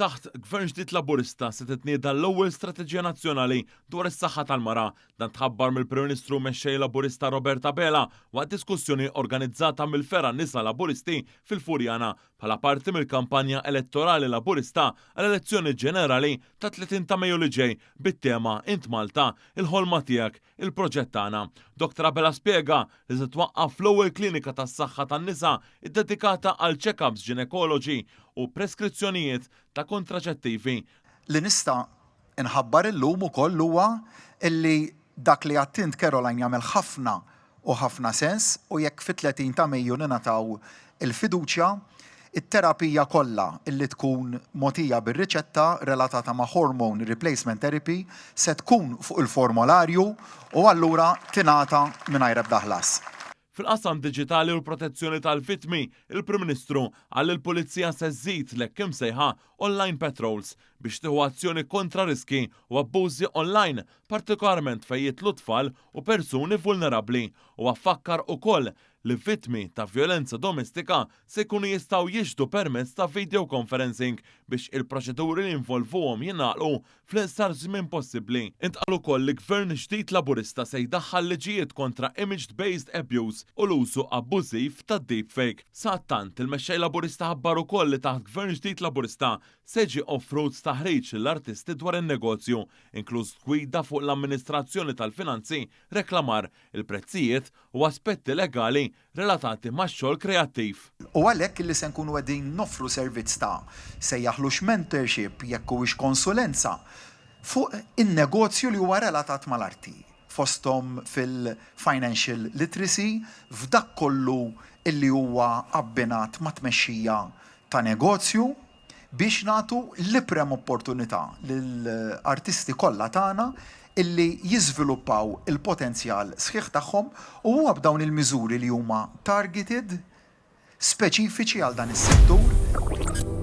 Taħt Gvern ġdid Laburista se titnieda l-ewwel strateġija nazzjonali dwar is-saħħa tal-mara. Dan tħabbar mill-Prim Ministru u Mexxej Laburista Robert Abela waqt diskussjoni organizzata mill-Fergħa Nisa Laburisti fil-Furjana bħala parti mill-kampanja elettorali Laburista għall-elezzjoni ġenerali tat-30 ta' Mejju li ġej bit-tema Int Malta, il-ħolma tiegħek, il-proġett tagħna. Dr Abela spjega li se twaqqaf l-ewwel klinika tas-saħħa tan-nisa ddedikata għal check-ups ġinekoloġi u preskrizzjonijiet ta' kontraċettivi. Li nista' nħabbar illum ukoll huwa illi dak li għedt int Caroline jagħmel ħafna u ħafna sens u jekk fit-30 ta' Mejju ningħataw il-fiduċja, it-terapija kollha illi tkun mogħtija bir-riċetta relatata ma' hormone replacement therapy se tkun fuq il-formolarju u allura tingħata mingħajr ebda ħlas. Fil-qasam diġitali u l-protezzjoni tal-vittmi, il-Prim Ministru qal li l-Pulizija se żżid l-hekk imsejħa online patrols biex tieħu azzjoni kontra riskji u abbużi online, partikolarment fejn jidħlu tfal u persuni vulnerabbli. Huwa fakkar ukoll li vittmi ta' vjolenza domestika se jkunu jistgħu jixhdu permezz ta' video conferencing biex il-proċeduri li jinvolvuhom jingħalqu fl-iqsar żmien possibbli. Intqal ukoll li Gvern ġdid Laburista se jdaħħal liġijiet kontra image-based abuse u l-użu abbużiv ta' deepfake. Sadattant, il-Mexxej Laburista ħabbar ukoll li taħt Gvern ġdid Laburista se jiġi offrut taħriġ lill-artisti dwar in-negozju, inkluż gwida fuq l-amministrazzjoni tal-finanzi, reklamar, il-prezzijiet u aspetti legali relatati max-xogħol kreattiv. U għalhekk illi se nkunu qegħdin noffru servizz ta' sejjaħlux mentorship jekk huwiex konsulenza fuq in-negozju li huwa relatat mal-arti, fosthom fil-financial literacy, f'dak kollu illi huwa abbinat mat-tmexxija ta' negozju biex nagħtu l-iprem opportunità lill-artisti kollha tagħna illi jiżviluppaw il-potenzjal sħiħ tagħhom u huwa b'dawn il-miżuri li huma targeted, speċifiċi għal dan is-settur.